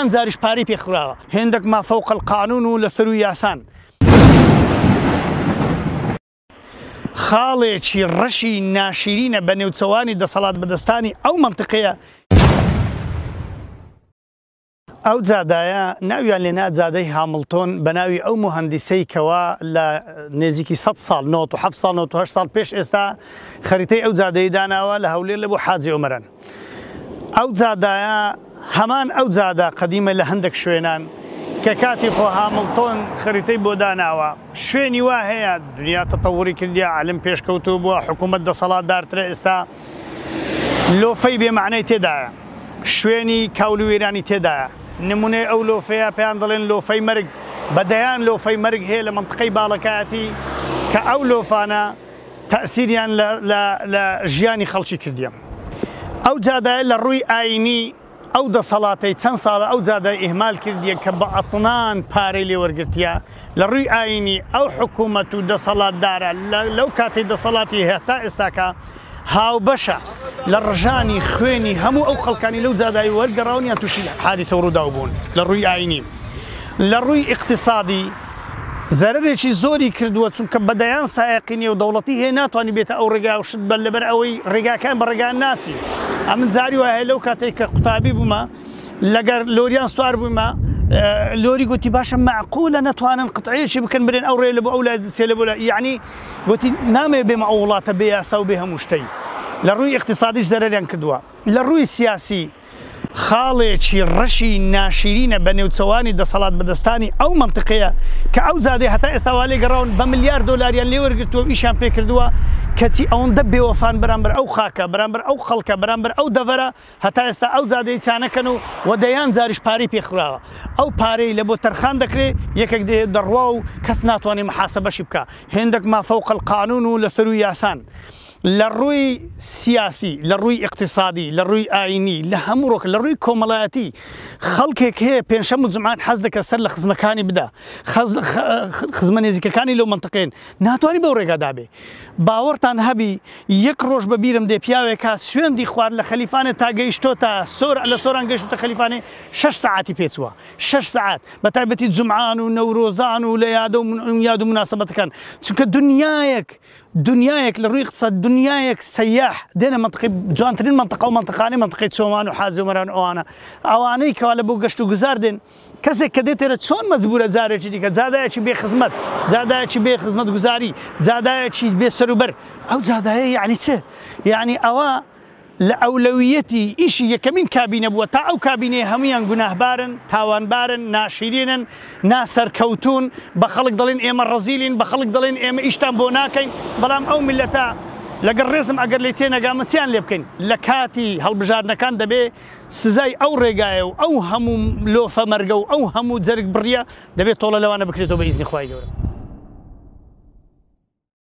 دەیان جاریش پارەی پێ خوراوە. هێندەک ما فوق القانون و لە سەرووی یاسان. خاڵێکی ڕەشی ناشیرینە بە نێوچەوانی دەسەڵاتبەدەستانی ئەو مەنتقەیە. ئەو جادایە ناویان لێنا جادەی هامڵتۆن بە ناوی ئەو موهەندیسەی کەوا لە نێزیکی سەد ساڵ، 97 ساڵ، 98 ساڵ پێش ئێستا خەریتەی ئەو جادەی داناوە لە هەولێر لە بۆ حاجی ئۆمەران. ئەو جادایە هەمان ئەو جادە قەدیمە لە هەندێک شوێنان کە کاتی خۆ هامڵتۆن خەریتەی بۆ داناوە. شوێنی وا هەیە دنیا تەتەوری کردیە، عەلم پێشکەوتوو بووە، حکوومەت دەسەڵاتدارترە ئێستا لۆفەی بێ مەعنای تێدایە. شوێنی کاول و وێرانی تێدایە. نمونەی ئەو لۆفەیە پێیان دەڵێن لۆفەی مەرگ، بە دەیان لۆفەی مەرگ هەیە لە مەنتقەی باڵەکایەتی کە ئەو لۆفانە تەئسیریان لە لە لە ژیانی خەڵکی کردیە. ئەو جادایە لە ڕووی ئایینی ئەو دەسەڵاتەی چەند ساڵە ئەو جادای ئیهمال کردیە کە بە ئەتنان پارەی لێ وەرگرتیە، لە ڕووی ئایینی ئەو حکوومەت و دەسەڵاتدارە لە لەو کاتەی دەسەڵاتی هەیە تا ئێستاکە هاوبەشە لە ڕژانی خوێنی هەموو ئەو خەڵکانی لەو جادای وەرگەڕاون یان تووشی حادیسە و ڕووداو بوون لە ڕووی ئایینی لە ڕووی ئیقتیسادی زەرەرێکی زۆری کردووە چونکە بە دەیان سایەقی نێودەوڵەتی هەیە ناتوانانی بێتە ئەو ڕێگا و شت بە لەبەر ئەوەی ڕێگاکان بە ڕێگان ناچی ئەمن جاری وایە لەو کاتێک کە قوتابی بوومە لەگەر لۆریان سوار بوویمە لۆری گوتی باشە معقولە نەتوانن قطعەیەکی بکەن برێن ئەو ڕێ لە بۆ ئەو لای سێ لە بۆ لای یعنی گوتی نامەوێ بێمە ئەو وڵاتە بێ یاسا و بێ هەموو شتەی لە ڕووی ئیقتیسادیش زەرەریان کردووە لە ڕووی سیاسی خاڵێکی ڕەشی ناشیرینە بە نێوچەوانی دەسەڵات بەدەستانی ئەو مەنتقەیە کە ئەو جادەی هەتا ئێستا وا لێ گەڕاون بە ملیار دۆلاریان لێ وەرگرتووە و ئیشیان پێ کردووە کەچی ئەوەندە بێوەفان بەرامبەر ئەو خاکە بەرامبەر ئەو خەڵکە بەرامبەر ئەو دەڤەرە هەتا ئێستا ئەو جادەی چانەکەن و و دەیان جاریش پارەی پێ خوراوە ئەو پارەی لە بۆ تەرخان دەکرێ یەکێک دێ دەڕوا و کەس ناتوانێ محاسەبەشی بکا هێندەک ما فوق القانون و لە سەرووی یاسان لە ڕووی سیاسی لە ڕووی ئیقتیسادی لە ڕووی ئاینی لە هەموو ڕۆک لە ڕووی کۆمەڵایەتی خەڵکێک هەیە پێنجشەم و جومعان حەز دەکا سەر لە خزمەکانی بدا خزمە نێزیکەکانی لەو مەنتقەیەن ناتوانی بەو ڕێگادا بێ باوەڕتان هەبی یەک ڕۆژ بە بیرم دێ پیاوێک هات سوێندی خوارد لە خەلیفانێ تا گەیشتۆتە سۆر لە سۆران گەیشتۆتە خەلیفانێ شەش سەعاتی پێچووە شەش سەعات بە تایبەتی جومعان و نەورۆزان و لە یادە و یاد و موناسەبەتەکان چونکە دنیایەک دنیایەک لە ڕووی اقتصاد دنیایەک سەیاح دێنە مەنتقەی جوانترین مەنتقە و مەنتقانەی مەنتقەی چۆمان و حاجی عومەران و ئەوانە ئەوانەی کەوا لە بۆ گەشت و گوزار دێن کەسێک کە دێتێرە چۆن مەجبورە جارێکی دیکە جادایەکی بێ خزمەت جادایەکی بێ خزمەتگوزاری جادایەکی بێ سەروبەر ئەو جادایە یعنی چ یعنی ئەوە لە ئەولەویەتی ئیشی یەکەمین کابینە بووە تا ئەو کابینەیە هەمویان گوناهبارن تاوانبارن ناشیرینن ناسەرکەوتون بە خەڵک دەڵێن ئێمە ڕەزیلین بە خەڵک دەڵێن ئێمە ئیشتان بۆ ناکەین بەڵام ئەو میلەتە لەگەڵ ڕێزم ئەگەر لێ تێنەگا مە چیان لێ بکەین لە کاتی هەڵبژاردنەکان دەبێ سزای ئەو ڕێگایە و ئەو هەموو لۆفە مەرگە و ئەو هەموو جەرگ بڕیە دەبێت تۆڵە لەوانە بکرێتەوە بە ئیزنی خوای گەورە.